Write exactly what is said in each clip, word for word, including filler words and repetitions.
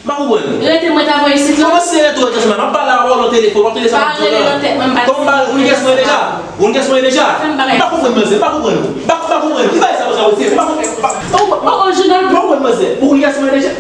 M pa konprann. Rete mwen ta voye isit la. Kòman se rete w rete ansanm? M ap pale avè w nan telefòn, w ap tande sa m ap di w la. Kòman m pa, ou gen sou mwen deja? Ou gen sou mwen deja? M pa konprann manzè, m pa konprann. M pa, m pa konprann. Ki bagay sa, sa, sa, m pa konprann. Oh, oh, Jonathan. M pa konprann manzè. Ou gen sou mwen deja?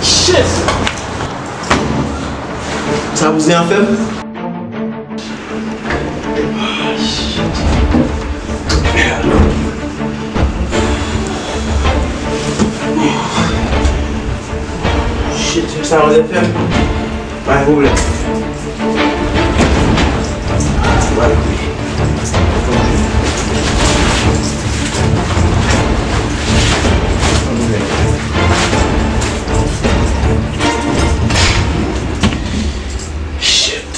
Shit! Sa bouzen an fè m? Shit, sa bouzen fè m? Pa gen pwoblèm. Shit.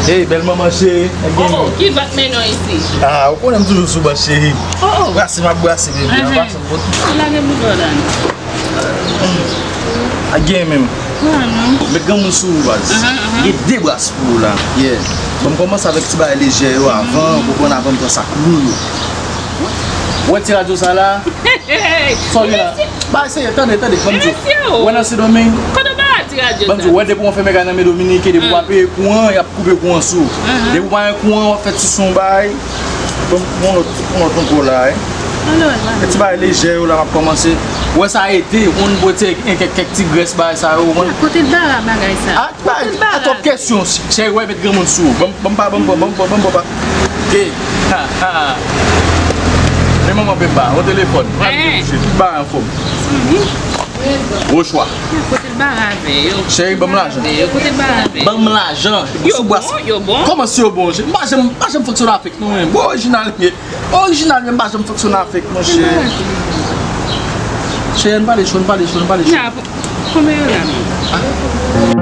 Hey, bèl manman cheri. Oh, oh, ki va k mennen w isi? Ah, ou konnen m toujou sou bòs cheri. Oh, oh. Brase m ap brase, bebe. Anhan. Brase m bòt. Ou lage bouda w la, non? A gen menm. Ah, non. Met granmoun sou ou, baz. Anhan, anhan. Gen de bras pou ou la. Yeah. Bon, m kòmanse avèk ti bagay lejè yo avan, ou konprann, avan m pran sa k lou yo. Ou wè ti radyo sa la? Sa w gen la? Ba, seye, tande, tande, ban m di w. Ou wè nan Sendomeng? Kote w ba ti radyo sa? Ban m di w, ou wè depi w fèmen kay nan men Dominiken, depi w pa peye kouran, y ap koupe kouran sou ou. Depi w pa gen kouran, w ap fè ti son bay. Bon, bon lòt, bon lòt ankò la, wi. E ti bagay lejè yo la m ap kòmanse. Ou wè sa ede, ou konn pote kèk, kèk ti grès bagay sa yo, ou konn. Kote l bara bagay sa? Ah, bay, atò kesyon, cheri, wè met granmoun sou ou. Ban m, ban m pa, ban m pran, ban m pran, ban m pran pa. Ke, ha, ha. Men manman Pemba, yon telefòn. Pral vin kouche, tout bagay anfòm. Gwo chwa. Kote l bare avè yo? Cheri, ban m lajan. Kote l bare avè yo? Ban m lajan. Yo bon, yo bon. Kòman si yo bon? M pa janm, m pa janm fonksyone avèk nou menm. Bon, orijinal m ye. Orijinal menm pa janm fonksyone avèk, monchè. Cheri, ann pale cho, ann pale cho, ann pale cho. Konbyen yo la menm?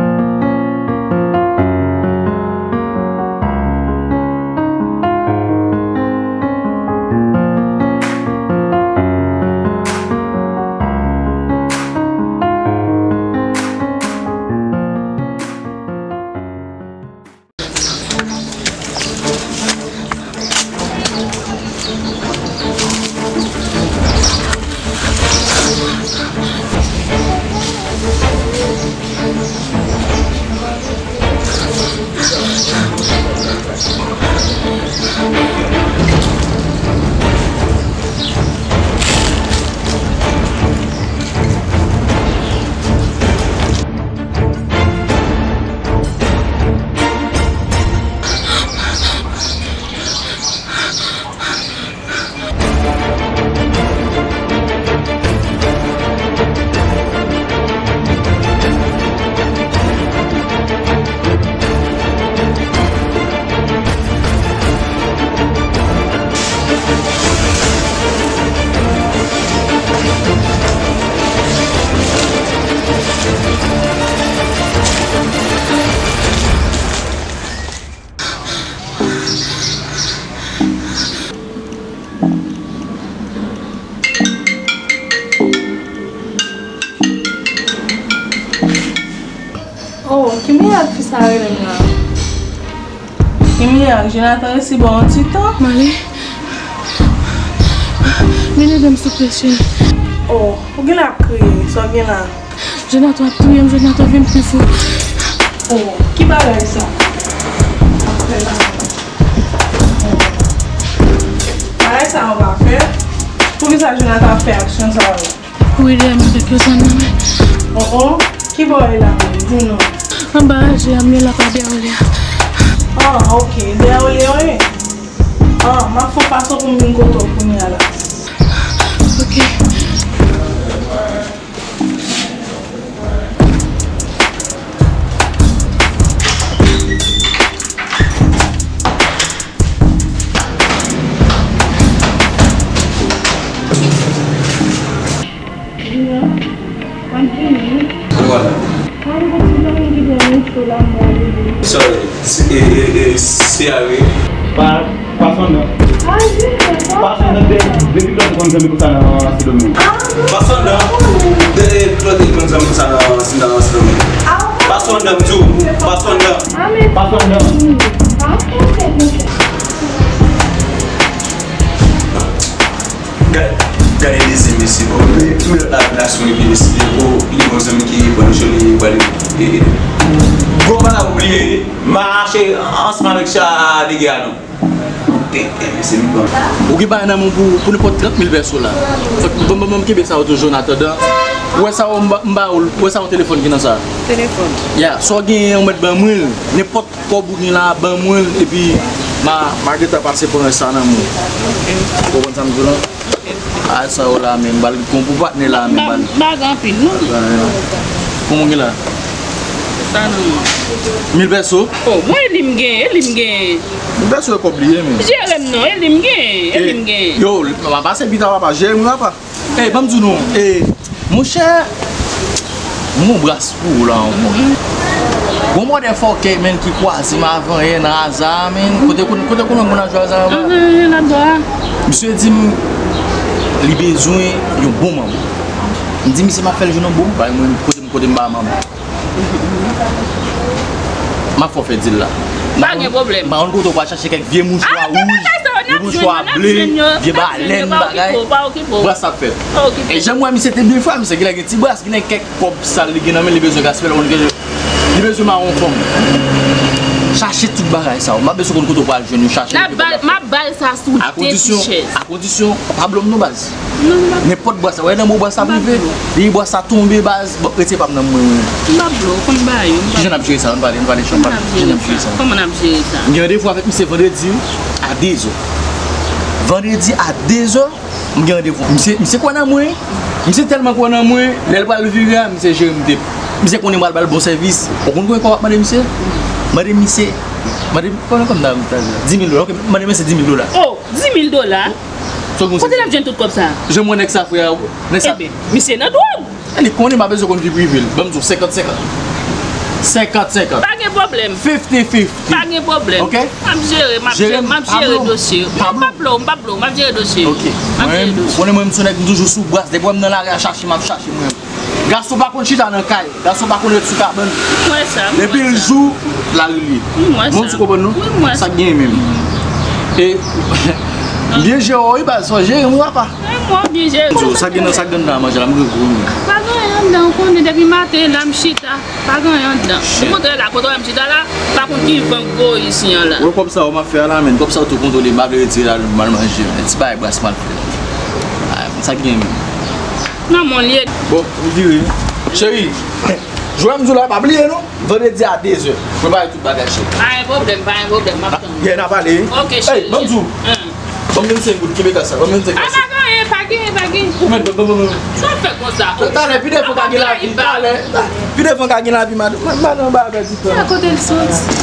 Oh, ki mirak fi sa rele m la? Ki mirak, Jonathan resi ba w yon ti tan? Male. Vin ede m souple, cheri. Oh, ou genlè ap kriye, sa w gen la? Jonathan ap touye m, Jonathan vin pi fou. Oh, ki bagay sa? Bagay sa yo pa fèt. Poukisa Jonathan ap fè aksyon sa yo? Kouri dèyè m avèk yo, sa nan men. Oh, oh, ki bò w ye la menm? Di nou. Anba raje a, m ye la pa dèyè olye a. Ah, ok, dèyè olye a w ye. Ah, m ap fè yon fason pou m vin kote w kounye a la. Ok. Junior, m ap vini wi. Kote w al la? Mwen gen yon ti zanmi ki gen yon resto la, mwen vini. Sorry, se, e, e, e, se a wi. Pa, pa sondan. Ah, Junior, pa sondan, de, depi lè w konn zanmi konsa nan Sendomeng? Ah, non. Pa sondan. De, depi lè w konn zanmi konsa nan, nan Sendomeng? Ah, pa sondan, m di w. Pa sondan. Ah, men pa sondan. Ah, ok, ok. Gad, gade dezye mesye, bro. Men, men lòt la, la sou epi mesye, bro, li gon zanmi ki pran joli, li pral, e, e, bro, pa ta bliye, mache ansanm avèk sa nèg la, non. E, e, mesye, m pran. Ou gen bagay nan men w pou, pou nenpòt trant mil pèso la. Fòk, bon, bon, bon, kenbe sa yo toujou, an atandan. Ou wè sa yo, m ba, m ba ou, ou wè sa yo telefòn ki nan sa? Telefòn. Ya, sa w genyen, ou mèt ban mwen l. Nenpòt kòb ou gen la, ban mwen l, epi ma, ma gentan pase pran sa nan men w. Ou konprann sa m di w lan? A sa yo la menm, m pral gon pou patnè la menm, m pral. M pa gen anpil, non. Konbyen w gen la? Sa nan men w. Mil pèso? Oh, mwen, e li m gen, e li m gen. Mil pèso e kòb li ye, men. Jere m non, e li m gen, e li m gen. Yo, m a pase pita papa, jere m papa. Ey, ban m di w non, e, monchè, m gon bras pou ou la ankò. Gon mòdè fòkè, menn, ki kwaze m avan yè nan aza a, menn. Kote, kote, kote konnen moun nan jwe aza a? Anhan, anhan, nan dò a. Misye di m li bezwen yon bon manman. M di misye m ap fè l jwenn yon bon, bay mwen kote m, kote m ba manman. M ap fè w fè dil la. Pa gen pwoblèm. M pa konn kote w pral chache kèk vye mouchwa wouj, vye mouchwa ble, vye balèn, bagay. Bras ap fèt. E jan m wè misye te byen fwa, misye genlè gen ti bras, genlè kèk kòb sal li gen nan men, li bezwen gaspiye l, li bezwen mawon fanm. Chache tout bagay sa yo. M ap bezwen konn kote w pral jwenn yo, chache yo. M ap ba l sa sou de ti chèz. A kondisyon, pa blo m non baz. Nenpòt bras, wè nan men w bras la rive, depi bras la tonbe baz, bon, retire pa m nan men mwen. M pa blo, ou konn bagay yo. Kijan n ap jere sa? Ann pale, ann pale, ann pale. Kijan n ap jere sa? Kòman n ap jere sa? M gen randevou avèk misye vandredi a dezè. Vandredi a dezè, m gen randevou. Misye, misye kwè nan mwen. Misye tèlman kwè nan mwen, lè l pral vire a, misye jere m de. Misye konnen m pral ba l bon sèvis. Ou konn konbyen kòb m ap mande misye? Mande misye, mande, konbyen kòb m ta, m ta di? Di mil dola, ok, mande misye di mil dola. Oh, di mil dola? Kote l ap jwenn tout kòb sa? Jan m wè nèg sa, frè, nèg sa. Ebyen, misye nan dwòg. Li konnen m pa bezwen konn vi prive l. Ban m di w, senkant senkant. Senkant senkant. Pa gen pwoblèm. Fifty fifty. Pa gen pwoblèm. Ok? M ap jere, m ap jere, m ap jere dosye. M pa blo, m pa blo, m ap jere dosye. Ok. M ap jere dosye. Ou konnen mwen, m se yon nèg, m toujou sou bras. Depi w wè m nan lari a chache, m ap chache mwen. Gason pa konn chita nan kay. Gason pa konn ret sou kabann. M wè sa, m wè sa. Depi l jou, lari l ye. M wè sa. Mwen, si w konprann non? Wi, m wè sa. Sa k genyen menm? E, m byen jere w wi, baz, fò jere m wi, papa. E, mwen, m byen jere m. Sa k gen nan, sa k gen nan manje la, m revou wi. Pa gen anyen anndan, ou konnen, depi maten la, m chita. Pa gen anyen anndan. Okontrè la, kote w wè m chita la, pa konn ki van k voye isi an la. Wè kòb sa yo m ap fè a la, menn. Kòb sa yo tou kontwole, m pa vle retire la, m al manje, menn. Ti bagay bras m al fè. A, sa k gen menm? Nan mwen l ye. Bon, m vire. Cheri, jwè m di w la, pa bliye non. Vandredi a dezè. Prepare tout bagay, cheri. Pa gen pwoblèm, pa gen pwoblèm, m ap tann ou. Gen n a pale wi. Ok, cheri. Ey, ban m di w. Ban m vennsenk goud, kenbe kasa, ban m vennsenk kasa. A, pa gen anyen, pa gen, pa gen. Ou mèt ban, ban, ban, ban. Sa w fè konsa? Talè, pi devan ka gen lavi, talè. Pi devan ka gen lavi, madan, madan, ba pèdi tan. Sa kote l soti?